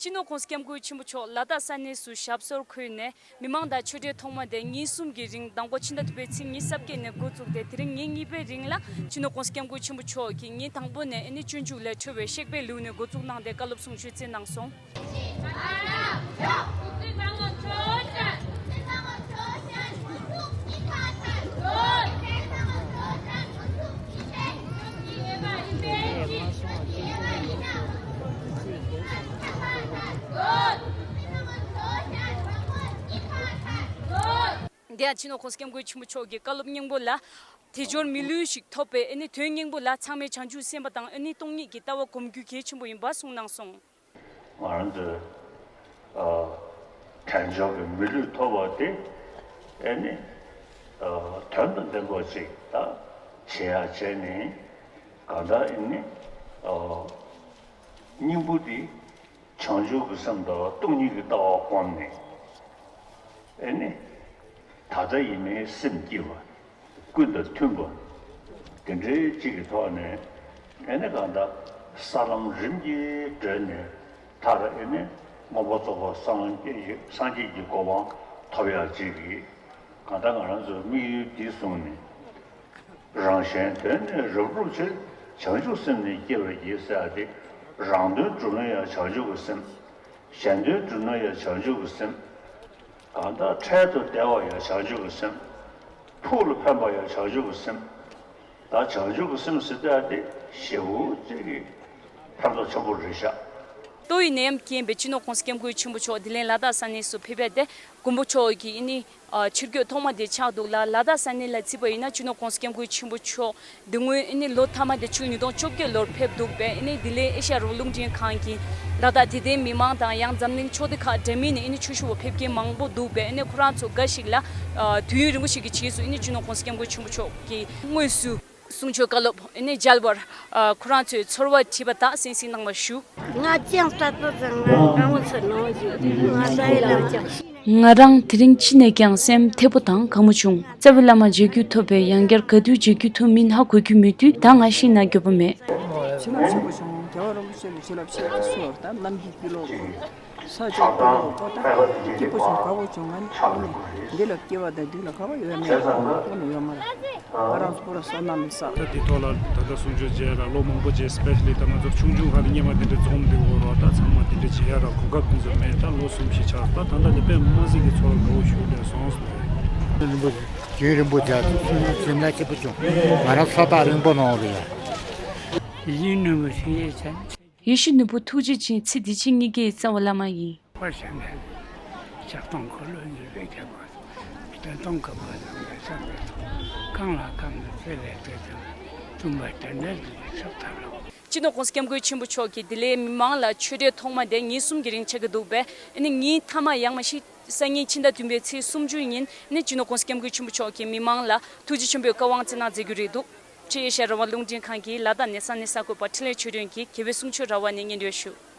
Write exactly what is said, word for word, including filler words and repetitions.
སྤྱི་ནོར་༸གོང་ས་༸སྐྱབས་མགོན་ཆེན་པོ་མཆོག་ལ་དྭགས་ས་གནས་སུ་ཞབས་སོར་འཁོད་ནས་མི་མང་དང་ཆོས་འབྲེལ་ཐོག་མ་དེ་ཉིན་གསུམ་གྱི་རིང་མདང་དགོང་ཕྱི་ཟླ་བདུན་པའི་ཚེས་ཉི་ཤུ་རྩ་བརྒྱད་ནས་འགོ་བཙུགས་ཏེ། དེ་རིང་ཉིན་གཉིས་པའི་རིང་ལ་སྤྱི་ནོར་༸གོང་ས་༸སྐྱབས་མགོན་ཆེན་པོ་མཆོག་གིས་ཉིན་དང་པོ་ནས་ཨ་ནི་སྤྱོད་འཇུག་ལས་འཕྲོས་པའི་གཤེགས་པའི་ལེའུ་ནས་འགོ་བཙུགས་གནང་སྟེ་བཀའ་སློབ་གསུང་ཆོས་སྩལ་གནང་སོང་། འདི་ཡང་སྤྱི་ནོར་༸གོང་ས་༸སྐྱབས་མགོན་ཆེན་པོ་མཆོག་གི་བཀའ་སློབ་སྙིང་པོ་ལ། དལ་འབྱོར་མི་ལུས་ཤིག་ཐོབ་པའི་ཨ་ནི་དོན་སྙིང་པོ་ལ་ཚང་མས་བྱང་ཆུབ་སེམས་དཔའ་དང་ཨ་ནི་སྟོང་ཉིད་ཀྱི་ལྟ་བ་སྒོམ་རྒྱུ་གལ་ཆེན་པོ་ཡིན་པ་གསུངས་གནང་སོང་། ང་རང་ཚོས་ཨ་དལ་འབྱོར་གྱི་མི་ལུས་ཐོབ་པ་དེ་ཨ་ནི་ཨ་དོན་དང་ལྡན་པ་ཅིག་ད་བྱེད་ཡ་བྱས་ནས། གང་ལྟར་ཨ་ནི་ཨ་སྙིང་པོ་དེ་བྱང་ཆུབ་ཀྱི་སེམས་དང་སྟོང་ཉིད་ཀྱི་ལྟ་བ་བསྒོམས་ནས། ཨེ་ནི། ད་ལྟ་ཡིན་ནའི་སེམས་སྐྱིད་པ། ཀུན་དང་མཐུན་པ། དེ་འདྲའི་གཅིག་གི་ཐོག་ནས། ཨེ་ནི་གང་ལྟར་ས་ལམ་རིམ་གྱིས་བགྲོད་ནས། མཐར་ཨེ་ནི་མངོན་པར་རྫོགས་པ་སངས་རྒྱས་ཀྱི་སངས་རྒྱས་ཀྱི་གོ་འཕང་ཐོབ་ཡག་ཅིག་གི། གང་ལྟར་ང་རང་ཚོའི་དམིགས་ཡུལ་འདི་བཟུང་ནས། རང་གཞན་དོན་ནི་རབ་བསྒྲུབ་ཕྱིར། བྱང་ཆུབ་སེམས་ནི་བསྐྱེད་པར་བགྱི་ཟེར་ཡ་དེ། རང་དོན་སྒྲུབ་ན་ཡང་བྱང་ཆུབ་ཀྱི་སེམས། གཞན་དོན་སྒྲུབ་ན་ཡང་བྱང་ཆུབ་ཀྱི་སེམས། གང་ལྟར་འཕྲལ་དུ་བདེ་བ་ཡང་བྱང་ཆུབ་ཀྱི་སེམས། ཕུགས་ལ་ཕན་པ་ཡང་བྱང་ཆུབ་ཀྱི་སེམས། ད་བྱང་ཆུབ་ཀྱི་སེམས་ཟེར་ཡ་དེ་ཞེ་པོ་ཅིག་གི་ཕན་ཐོགས་ཆེན་པོ་རེད་ཤག། ཏོག་དབྱིབས་ནད་ཡམས་རྐྱེན་པས་སྤྱི་ནོར་༸གོང་ས་༸སྐྱབས་མགོན་ཆེན་པོ་མཆོག་དེ་ལན་ལ་དྭགས་ས་གནས་སུ་ཕེབས་པ་དེ། མགོན་པོ་མཆོག་གིས་ཨ་ནི་ཨ་ཆིབས་བསྒྱུར་ཐོག་མ་དེ་ཆགས་འདུག་ལ། ལ་དྭགས་ས་གནས་ལ་བརྩིས་པ་ཡིན་ན་སྤྱི་ནོར་༸གོང་ས་༸སྐྱབས་མགོན་ཆེན་པོ་མཆོག་དེ་སྔོན་ཨ་ནི་ལོ་མཐའ་མ་དེ་ཕྱི་ལོ་ཉིས་སྟོང་བཅོ་བརྒྱད་ལོར་ཕེབས་འདུག་པས། ཨ་ནི་དེ་ལས་ཨེ་ཤ་ཡ་རང་དབང་རླུང་འཕྲིན་ཁང་གིས་ལ་དྭགས་དད་ལྡན་མི་མང་དང་ཡང་འཛམ་གླིང་ཕྱོགས་སྡེ་ཁག་འདྲ་མིན་ནས་ཨ་ནི་ཆོས་ཞུ་བ་ཕེབས་མཁན་མང་པོ་འདུག་པས། ཨ་ནི་ཁོ་རང་ཚོ་འགའ་ཞིག་ལ་ཨ་དུས་ཡུན་རིང་པོ་ཞིག་གི་རྗེས་སུ་ཨ་ནི་སྤྱི་ནོར་༸གོང་ས་༸སྐྱབས་མགོན་ཆེན་པོ་མཆོག་གིས་དངོས་སུ་གསུང་ཆོས་བཀའ་སློབ་ཨ་ནི་མཇལ་བར་ཨ་ཁོ་རང་ཚོའི་ཚོར་བ་དྲིས་པ་དག་གསན་གཟིགས་གནང་བ་ཞུ། ང་ཅང་ལྟ་བུ་ཙང་ང་ཨ་བོ་ཚོ་ནང་བཞིན་ང་ལྟ་ཡི་ལ་ཅང་ཤེས། ང་རང་དེ་རིང་ཅི་ནས་ཀྱང་སེམས་མཐེ་པོ་དང་དགའ་མོ་བྱུང་། རྩ་བའི་བླ་མ་མཇལ་རྒྱུ་ཐོབ་པས་ཡང་བསྐྱར་ག་དུས་མཇལ་རྒྱུ་ཐུབ་མིན་ཧ་གོ་རྒྱུ་མེད་དུས་ད་ང་ཤི་ན་འགྱོད་པ་མེད། ཇི་མ་ཆེན་པོ་བྱུང་རྒྱལ་བ་རིན་པོ་ཆེ་ལ་བྱིན་རླབས་ཆེ་གསོལ་བ་དང་ནམ་གྱི་དཀྱིལ་ལོག་ས་ཕྱོགས་དཀྱིལ་ལོག་པོ་ད་སྐྱིད་པོ་བྱུང་དགའ་པོ་བྱུང་ང་ནི་འདི་ལ་སྐྱེ་བ་དང་འདི་ལ་དགའ་བ་ཡོད་མེད་ཁོ་ནི་ཡོད་མ་རེད། ང་རང་ཚོ་པོ་ར་བསོད་ནམས་བསགས། ད་འདི་ཐོག་ལ་ད་ལྟ་གསུང་ཆོས་མཇལ་ལ་ལོ་མང་པོ་རྗེས་སི་པེ་ཤལ་ལི་ད་ང་ཚོ་ཆུང་ཆུང་ཧ་ལ་སྙེ་མ་དེ་འདྲ་འཛོམས་འདུག་གོ་རོ། ད་ཚང་མ་དེ་འདྲ་བྱེད་ཡ་ར་གོ་སྐབས་དེ་ཚོ་མེད། ད་ལོ་གསུམ་བཞི་ཆགས་ད་ད་ལྟ་ནི་དཔེ་མ་སྲིད་ཀྱི་ཚོར་བ་དགའ་བོ་ཞུ་ལས་སོང་སོང་། རིན་པོ་རྒྱུན་རིན་པོ་རྒྱ་ཚོ་སུན་སུན་ན་སྐྱིད་པོ་བྱུང་། ང་རང་ས་ཐག་རིང་པོ་ནང་རེད་ཡ། ཡིད་ནུས་པ་ཞིག་ཡོད་ཚད། ཡེ་ཤེས་ནོར་བུ་ཐུགས་རྗེ་ཅན་ཚེ་འདི་ཕྱི་གཉིས་ཀའི་རྩ་བ་བླ་མ་ཡིན། དཔའ་ཆེན་ལས་ལྕགས་སྟོང་འཁོར་ལོ་ཡུལ་ལས་རྒྱལ་བ་སྟོན་སྟོང་གི་བ་དང་ལས་བསམ་པའི་ཐོག་གང་ལ་གང་ལ་བརྩེ་བའི་བཀྲ་ཤིས་བཙུན་པ་དེ་འདྲ་ཞིག་ལ་ཕྱག་འཚལ་ལོ། སྤྱི་ནོར་༸གོང་ས་༸སྐྱབས་མགོན་ཆེན་པོ་མཆོག་གིས་དེ་ལས་མི་མང་ལ་ཆོས་འབྲེལ་ཐོག་མ་དེ་ཉིན་གསུམ་གྱི་རིང་ཆགས་ཀྱི་འདུག་པས། ཨ་ནི་ཉིན་མཐའ་མ་ཡང་མ་ཤི་སང་ཉིན་ཕྱི་ཟླ་བདུན་པའི་ཚེས་སུམ་ཅུ་ཉིན་ཨ་ནི་སྤྱི་ནོར་༸གོང་ས་༸སྐྱབས་མགོན་ཆེན་པོ་མཆོག་གིས་མི་མང་ལ་ཐུགས་རྗེ་ཆེན་པོའི་བཀའ་དབང་སྩལ་གནང་མཛད་རྒྱུ་རེད་འདུག་ཕྱི་ཨེ་ཤ་ཡ་རང་དབང་རླུང་འཕྲིན་ཁང་གིས་ལ་དྭགས་ནས་ས་གནས་གསར་འགོད་པ་འཕྲིན་ལས་ཆོས་སྒྲོན་གྱིས་རྒྱལ་བའི་གསུང་ཆོས་ར་བ་ནས་སྙན་སྒྲོན་ཞུ།